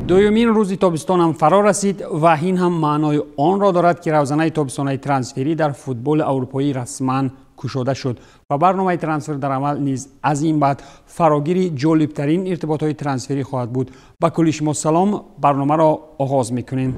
Дуюмин рӯзи тобистон ҳам фаро расид ва ин ҳам маънои онро дорад, ки равзанаи тобистонаи трансферӣ дар футболи аврупоӣ расман кушода шуд ва барномаи трансфер дар амал низ аз ин баъд фарогири ҷолибтарин иртиботҳои трансферӣ хоҳад буд. Ба кулли шумо салом, барномаро оғоз мекунем.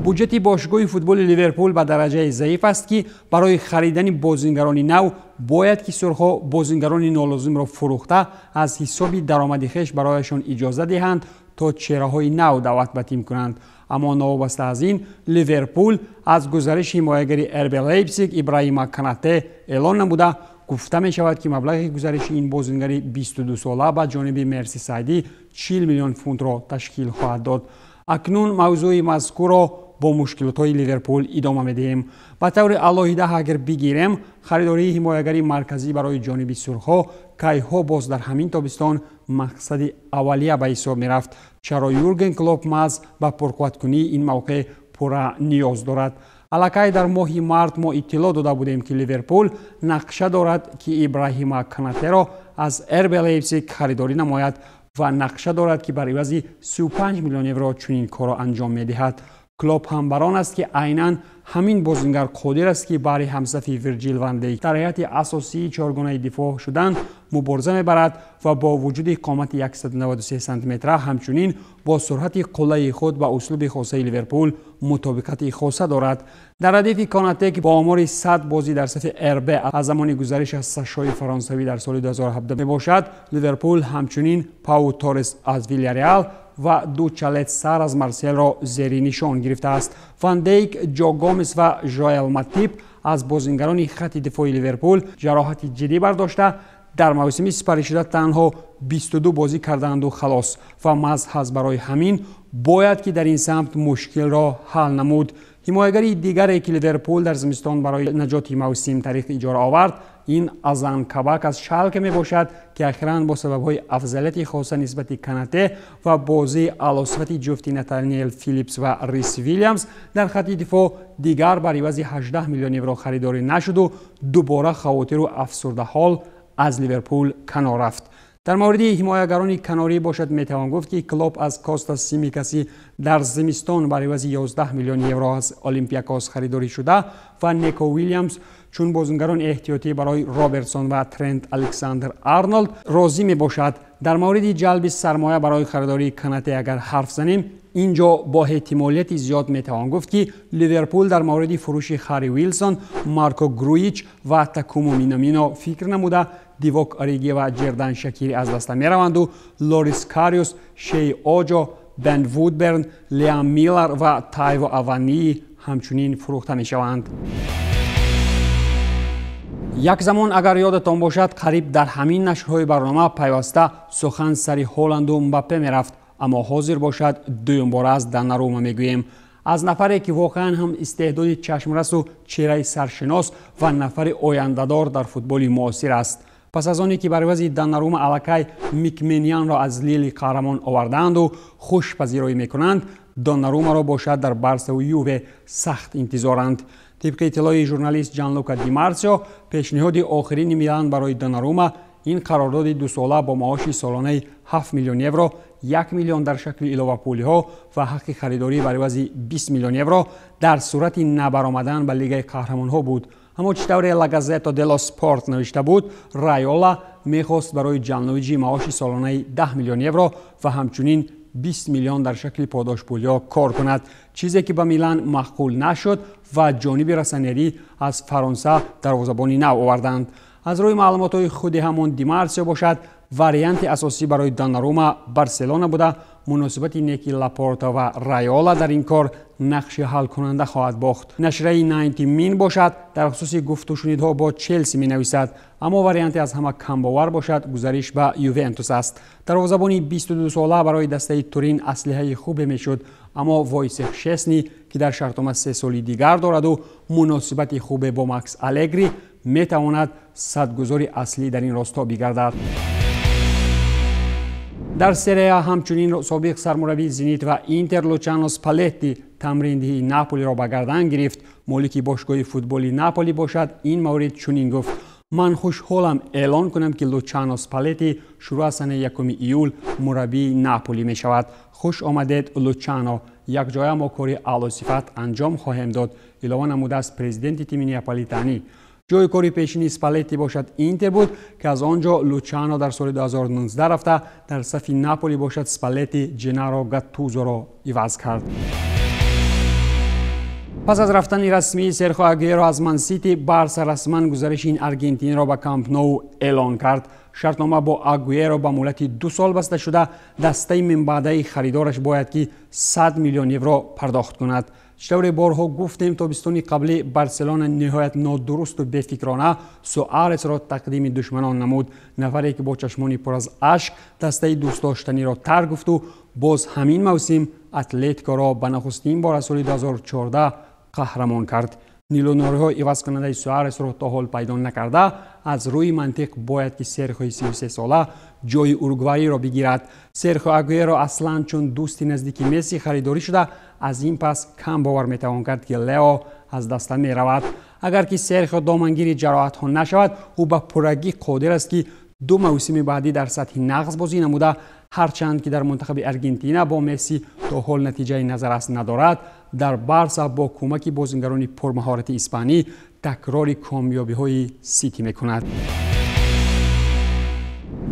Буҷети бошгоҳи футболи Ливерпул ба дараҷаи заиф аст, ки барои харидани бозингарони нав бояд ки сурхҳо бозингарони нолозимро фурӯхта аз ҳисоби даромади хеш барояшон иҷоза диҳанд, то чеҳраҳои нав даъват ба тим кунанд. Аммо новобаста аз ин, Ливерпул аз гузариши ҳимоягари РБ Лейпсиг Ибраҳима Канате эълон намуда, гуфта мешавад, ки маблағи гузариши ин бозингари 22сола ба ҷониби Мерсисайдӣ 40 миллион фунтро ташкил хоҳад дод. Акнун мавзӯи мазкурро бо мушкилотҳои Ливерпул идома медиҳем. Ба таври алоҳида агар бигирем, харидории ҳимоягари марказӣ барои ҷониби сурхҳо кайҳо боз дар ҳамин тобистон мақсади аввалия ба ҳисоб мерафт. Чаро Юрген Клоп маҳз ба пурқувваткунии ин мавқеъ пурра ниёз дорад? Аллакай дар моҳи март мо иттилоъ дода будем, ки Ливерпул нақша дорад, ки Ибраҳима Канатеро аз РБ Лейпсиг харидорӣ намояд ва нақша дорад, ки бар ивази 35 миллион евро чунин корро анҷом медиҳад. Клоп ҳам бар он аст, ки айнан ҳамин бозингар қодир аст, ки баҳри ҳамсафи Вирҷил ван Дейк дар ҳайати асосии чоргонаи дифоъ шудан мубориза мебарад ва бо вуҷуди қомати 193 сантиметра ҳамчунин бо суръати қуллаи худ ба услуби хосаи Ливерпул мутобиқати хоса дорад. Дар радифи Конате, ки бо омори 100 бозӣ дар сафи РБ аз замони гузариш аз Сашои фаронсавӣ дар соли 2017 мебошад, Ливерпул ҳамчунин Пау Торрес аз Вилляреал ва Дучалет Сар аз Марселро зери нишон гирифтааст. Ван Дейк, Ҷо Гомес ва Жоэл Матип аз бозингарони хатти дифои Ливерпул ҷароҳати ҷиддӣ бардошта, дар мавсими сипаришуда танҳо 22 бозӣ кардаанду халос ва маҳз барои ҳамин бояд ки дар ин самт мушкилро ҳал намуд. Ҳимоягари дигаре, ки Ливерпул дар зимистон барои наҷоти мавсим тариқи иҷора овард, ин Азан Кабак аз Шалке мебошад, ки ахиран бо сабабҳои афзалияти хоса нисбати Канате ва бозии аълосифати ҷуфти Натаниел Филипс ва Рис Вилямс дар хатти дифоъ дигар бар ивази 18 миллион евро харидорӣ нашуду дубора хавотиру афсурдаҳол аз Ливерпул канор рафт. Дар мавриди ҳимоягарони канорӣ бошад, метавон гуфт, ки Клоп аз Костас Симикаси дар зимистон бар ивази 11 миллион евро аз Олимпиакос харидорӣ шуда ва Неко Уилямс чун бозингарони эҳтиётӣ барои Робертсон ва Трент Александр Арнолд розӣ мебошад. Дар мавриди ҷалби сармоя барои харидории Канате агар ҳарф занем, ин ҷо бо эҳтимолияти зиёд метавон гуфт, ки Ливерпул дар мавриди фурӯши Харри Уилсон, Марко Груич ва Такумо Минамино фикр намуда, Дивок Ориги ва Ҷердан Шакири аз даста мераванду Лорис Кариус, Шей Оҷо, Бен Вудберн, Лиам Миллар ва Тайво Авании ҳамчунин фурӯхта мешаванд. Як замон агар ёдатон бошад, қариб дар ҳамин нашрҳои барнома пайваста сухан сари Ҳоланду Мбаппе мерафт, аммо ҳозир бошад дуюмбора аз Донарума мегӯем. Аз нафаре, ки воқеан ҳам истеъдоди чашмрасу чеҳраи саршинос ва нафари ояндадор дар футболи муосир аст. Пас аз оне ки бар ивази Донарума аллакай Микмениянро аз Лили қаҳрамон овардаанду хушпазироӣ мекунанд, Донарумаро бошад дар Барсаву Юве сахт интизоранд. Тибқи иттилои журналист Ҷанлука Димарсио, пешниҳоди охирини Милан барои Донарума ин қарордоди дусола бо маоши солонаи 7 миллион евро, 1 миллион дар шакли иловапулиҳо ва ҳаққи харидорӣ бар ивази 20 миллион евро дар сурати набаромадан ба Лигаи қаҳрамонҳо буд. Аммо чӣ тавре Ла Газета дело Спорт навишта буд, Райола мехост барои Ҷанлуиҷи маоши солонаи 10 миллион евро ва ҳамчунин 20 миллион дар шакли подошпулиҳо кор кунад, чизе ки ба Милан маъқул нашуд ва ҷониби расонерӣ аз Фаронса дарвозабони нав оварданд. Аз рӯи маълумотҳои худи ҳамон Димарсио бошад, варианти асосӣ барои Донарума Барселона буда, муносибати неки Лапорта ва Райола дар ин кор нақши ҳалкунанда хоҳад бохт. Нашрияи 90 Мин бошад, дар хусуси гуфтушунидҳо бо Челси менависад, аммо варианти аз ҳама камбовар бошад гузариш ба Ювентус аст. Дарвозабони 22сола барои дастаи Турин аслиҳаи хубе мешуд, аммо Войсех Шесни, ки дар шартнома 3 соли дигар дораду муносибати хубе бо Макс Алегри, метавонад садгузори аслӣ дар ин росто бигардад. Дар Серия ҳамчунин собиқ сармураббии Зенит ва Интер Лучано Спалетти тамриндиҳии Наполиро ба гардан гирифт. Молики бошгоҳи футболи Наполи бошад, ин маврид чунин гуфт: Ман хушҳолам эълон кунам, ки Лучано Спалетти шурӯъ аз санаи 1 июл мураббии Наполи мешавад. Хуш омадед, Лучано. Якҷоя мо кори аълосифат анҷом хоҳем дод, илова намудааст президенти тими неаполитанӣ. Ҷои кори пешини Спалетти бошад Интер буд, ки аз он ҷо Лучано дар соли 2019 рафта, дар сафи Наполи бошад Спалетти Ҷенаро Гаттузоро иваз кард. Пас аз рафтани расмии Серхо Агуеро аз Мансити, Барса расман гузариши ин аргентинро ба Камп Ноу эълон кард. Шартнома бо Агуеро ба муҳлати 2 сол баста шуда, дастаи минбаъдаи харидораш бояд ки 100 миллион евро пардохт кунад. Чӣ тавре борҳо гуфтем, тобистони қаблӣ Барселона ниҳоят нодурусту бефикрона Суаресро тақдими душманон намуд. Нафаре ки бо чашмони пур аз ашк дастаи дӯстдоштаниро тарк гуфту боз ҳамин мавсим Атлетикоро ба нахустин бор аз соли 2014 қаҳрамон кард. Нилунориҳо ивазкунандаи Суаресро то ҳол пайдо накарда, аз рӯи мантиқ бояд ки Серхои 33сола ҷои уругвайиро бигирад. Серхо Агуеро аслан чун дӯсти наздики Месси харидорӣ шуда, аз ин пас кам бовар метавон кард, ки Лео аз даста меравад. Агар ки Серхо домангири ҷароҳатҳо нашавад, ӯ ба пуррагӣ қодир аст, ки 2 мавсими баъдӣ дар сатҳи нағз бозӣ намуда, ҳарчанд ки дар мунтахаби Аргентина бо Месси то ҳол натиҷаи назаррас надорад, дар Барса бо кӯмаки бозингарони пурмаҳорати испанӣ такрори комёбиҳои Сити мекунад.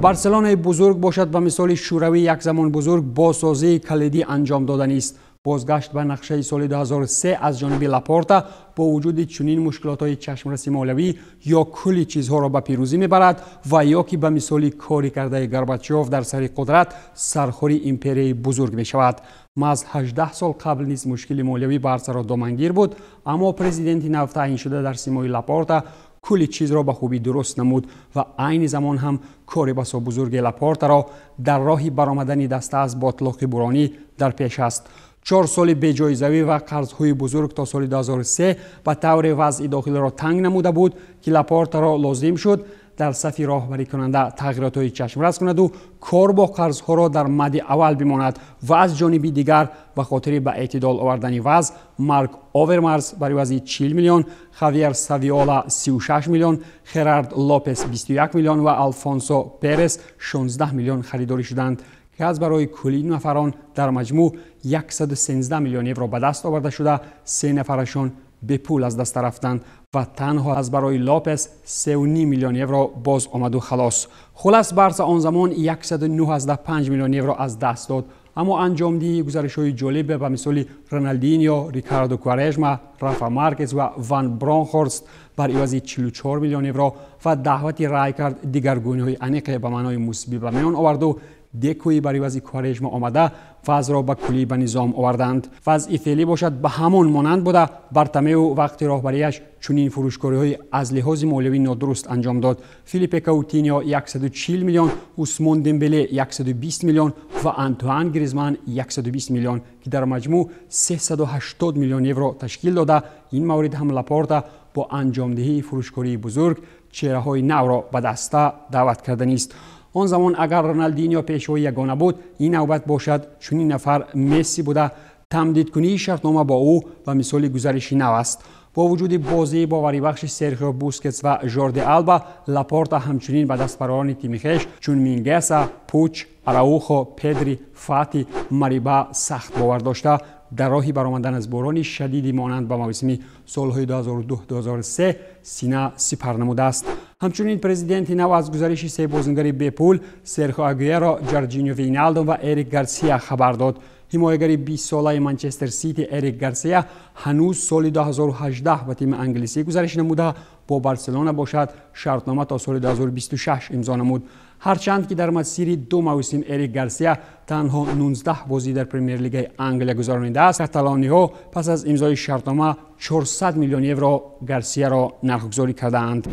Барселонаи бузург бошад ба мисоли Шӯравӣ як замон бузург бозсозии калидӣ анҷом доданист. Бозгашт ба нақшаи соли 2003 аз ҷониби Лапорта бо вуҷуди чунин мушкилотҳои чашмраси молиявӣ ё кулли чизҳоро ба пирӯзӣ мебарад ва ё ки ба мисоли кори кардаи Горбачёв дар сари қудрат сархӯри империяи бузург мешавад. Маҳз 18 сол қабл низ мушкили молиявӣ Барсаро домангир буд, аммо президенти навтаъиншуда дар симои Лапорта кулли чизро ба хубӣ дуруст намуд ва айни замон ҳам кори басо бузурги Лапортаро дар роҳи баромадани даста аз ботлоқи буронӣ дар пеш аст. 4 соли беҷоизавӣ ва қарзҳои бузург то соли 2003 ба тавре вазъи дохилиро танг намуда буд, ки Лапортаро лозим шуд дар сафи роҳбарикунанда тағйиротҳои чашмрас кунаду кор бо қарзҳоро дар мадди аввал бимонад ва аз ҷониби дигар ба хотири ба эътидол овардани вазъ Марк Овермарс бар ивази 40 миллион, Хавьер Савиола 36 миллион, Херард Лопес 21 миллион ва Алфонсо Перес 16 миллион харидорӣ шуданд, ки аз барои кулли нафарон дар маҷмӯъ 113 миллион евро ба даст оварда шуда, 3 нафарашон бепул аз даста рафтанд ва танҳо аз барои Лопес 3,5 миллион евро боз омаду халос. Хулас, Барса он замон 109,5 миллион евро аз даст дод, аммо анҷомдиҳии гузаришҳои ҷолибе ба мисоли Роналдиньо, Рикардо Куарежма, Рафа Маркес ва Ван Бронхорст бар ивази 44 миллион евро ва даъвати Райкард дигаргуниҳои аниқе ба маънои мусбӣ ба миён оварду Декои бар ивази Куарежма омада вазъро ба куллӣ ба низом оварданд. Вазъи феълӣ бошад ба ҳамон монанд буда, Бартомеу вақти роҳбарияш чунин фурӯшкориҳои аз лиҳози молиявӣ нодуруст анҷом дод. Филиппе Каутиньо 140 миллион, Усмон Дембеле 120 миллион ва Антуан Гризман 120 миллион, ки дар маҷмӯъ 380 миллион евро ташкил дода. Ин маврид ҳам Лапорта бо анҷомдиҳии фурӯшкории бузург чеҳраҳои навро ба даста даъват карданист. Он замон агар Роналдиньо пешвои ягона буд, ин навбат бошад чунин нафар Месси буда, тамдидкунии шартнома бо ӯ ба мисоли гузариши нав аст. Бо вуҷуди бозии боварибахши Серхио Бускетс ва Жорди Алба, Лапорта ҳамчунин ба дастпарварони тими хеш чун Мингеса, Пуч, Араухо, Педри, Фати, Мариба сахт бовар дошта, дар роҳи баромадан аз бӯрони шадиди монанд ба мавсими солҳои 2002-2003 сина сипар намудааст. Ҳамчунин президенти нав аз гузариши се бозингари бепул Серхо Агуеро, Ҷорҷиньо Вейналдум ва Эрик Гарсия хабар дод. Ҳимоягари 20-солаи Манчестер Сити Эрик Гарсия ҳанӯз соли 2018 ба тими англисӣ гузариш намуда, бо Барселона бошад шартнома то соли 2026 имзо намуд. Ҳарчанд ки дар масири 2 мавсим Эрик Гарсия танҳо 19 бозӣ дар Премер-лигаи Англия гузаронидааст, каталониҳо пас аз имзои шартнома 400 миллион евро Гарсияро нархгузорӣ кардаанд.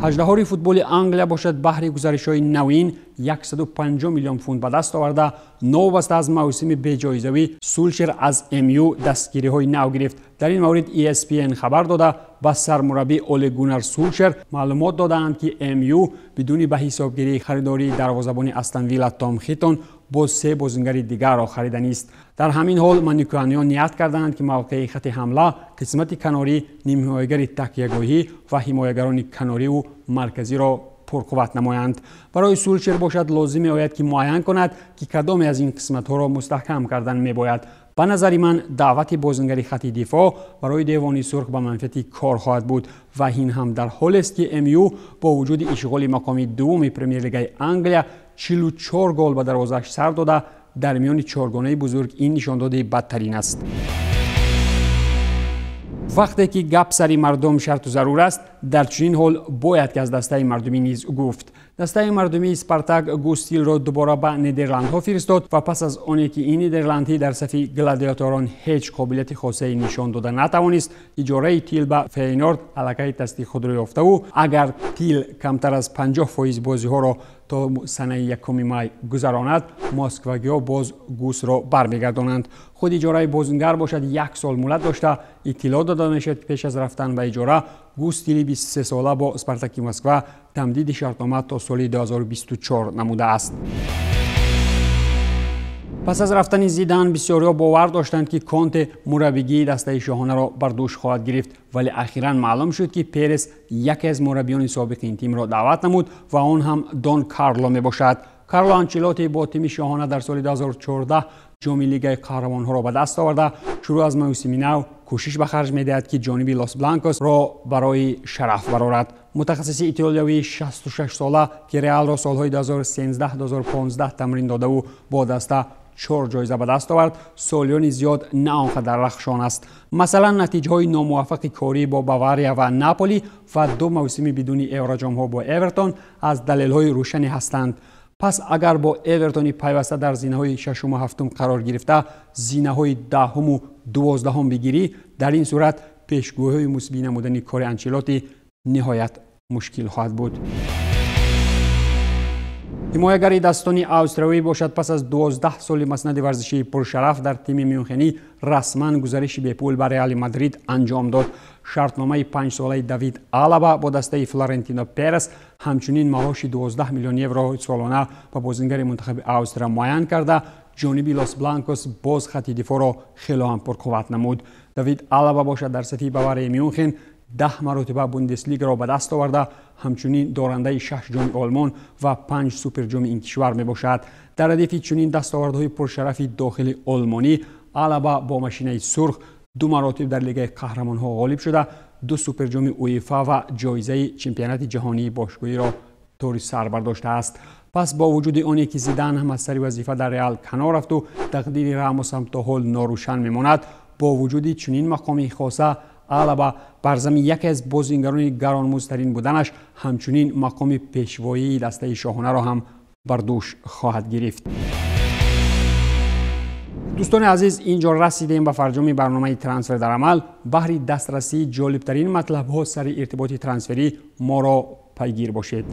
Ҳаждаҳори футболи Англия бошад баҳри гузаришҳои навин 150 миллион фунт ба даст оварда, новобаста аз мавсими беҷоизавӣ Сулшер аз МЮ дастгириҳои нав гирифт. Дар ин маврид ESPN хабар дода, ба сармураббӣ Оле Гунар Сулшер маълумот додаанд, ки МЮ бидуни ба ҳисобгирии харидории дарвозабони Астон Вилла Том Хитон боз се бозингари дигарро хариданист. Дар ҳамин ҳол манюкуаниён ният карданд, ки мавқеи хати ҳамла, қисмати канорӣ, нимҳимоягари такягоҳӣ ва ҳимоягарони канориву марказиро пурқувват намоянд. Барои Сулшер бошад, лозим меояд, ки муайян кунад, ки кадоме аз ин қисматҳоро мустаҳкам кардан мебояд. Ба назари ман, даъвати бозингари хати дифоъ барои Девони Сурх ба манфиати кор хоҳад буд ва ин ҳам дар ҳолест, ки МЮ бо вуҷуди ишғоли мақоми дуввуми Премер-лигаи Англия 44 гол ба дарвозааш сар дода, дар миёни чоргонаи бузург ин нишондоди бадтарин аст. Вақте ки гап сари мардум шарту зарур аст, дар чунин ҳол бояд ки аз дастаи мардумӣ низ гуфт. Дастаи мардумии Спартак Гус Тилро дубора ба Нидерландҳо фиристод ва пас аз оне ки ин нидерландӣ дар сафи гладиаторон ҳеҷ қобилияти хосае нишон дода натавонист, иҷораи Тил ба Фейнорд аллакай тасдиқ худро ёфтаву агар Тил камтар аз 50% бозиҳоро то санаи 1 май гузаронад, москвагиҳо боз Гусро бармегардонанд. Худ иҷораи бозингар бошад, як сол муҳлат дошта, иттилоъ дода мешавад, ки пеш аз рафтан ба иҷора Гус Тили 23сола бо Спартаки Москва тамдиди шартнома то соли 2024 намудааст. Пас аз рафтани Зидан бисёриҳо бовар доштанд, ки Конте мураббигии дастаи шоҳонаро бар дӯш хоҳад гирифт, вале ахиран маълум шуд, ки Перес яке аз мураббиёни собиқи ин тимро даъват намуд ва он ҳам Дон Карло мебошад. Карло Анчелоти бо тими шоҳона дар соли 2014 ҷоми Лигаи қаҳрамонҳоро ба даст оварда, шурӯъ аз мавсими нав кӯшиш ба харҷ медиҳад, ки ҷониби Лос Бланкосро барои шараф барорад. Мутахассиси итолиёвии 66сола, ки Реалро солҳои 2013-2015 тамрин додаву бо даста 4 ҷоиза ба даст овард, солиёни зиёд на он қадар рахшон аст. Масалан, натиҷаҳои номуваффақи корӣ бо Бавария ва Наполи ва ду мавсими бидуни евроҷомҳо бо Эвертон аз далелҳои рӯшане ҳастанд. Пас агар бо Эвертони пайваста дар зинаҳои шашуму ҳафтум қарор гирифта, зинаҳои даҳуму дувоздаҳум бигирӣ, дар ин сурат пешгӯиҳои мусбӣ намудани кори Анчелоти ниҳоят мушкил хоҳад буд. Ҳимоягари дастони австриявӣ бошад, пас аз 12 соли маснади варзишии пуршараф дар тими Мюнхенӣ расман гузариши бепул ба Реали Мадрид анҷом дод. Шартномаи панҷсолаи Давид Алаба бо дастаи Флорентино Перес ҳамчунин маоши 12 миллион евро солона ба бозингари мунтахаби Австрия муайян карда, ҷониби Лос Бланкос боз хати дифоъро хело ҳам пурқувват намуд. Давид Алаба бошад, дар сафи Баварияи Мюнхен 10 маротиба Бундеслигаро ба даст оварда, ҳамчунин дорандаи 6 ҷоми Олмон ва 5 суперҷоми ин кишвар мебошад. Дар радифи чунин дастовардҳои пуршарафи дохили олмонӣ, Алаба бо машинаи сурх 2 маротиб дар Лигаи қаҳрамонҳо ғолиб шуда, 2 суперҷоми УЕФА ва ҷоизаи чемпионати ҷаҳонии бошгоҳиро тори сар бардоштааст. Пас бо вуҷуди оне ки Зидан ҳам аз сари вазифа дар Реал канор рафту тақдири Рамос ҳам то ҳол норӯшан мемонад, бо вуҷуди чунин мақоми хоса Алаба бар зами яке аз бозингарони гаронмуздтарин буданаш ҳамчунин мақоми пешвоии дастаи шоҳонаро ҳам бар дӯш хоҳад гирифт. Дӯстони азиз, инҷо расидем ба фарҷоми барномаи Трансфер дар амал. Баҳри дастрасии ҷолибтарин матлабҳо сари иртиботи трансферӣ моро пайгир бошед.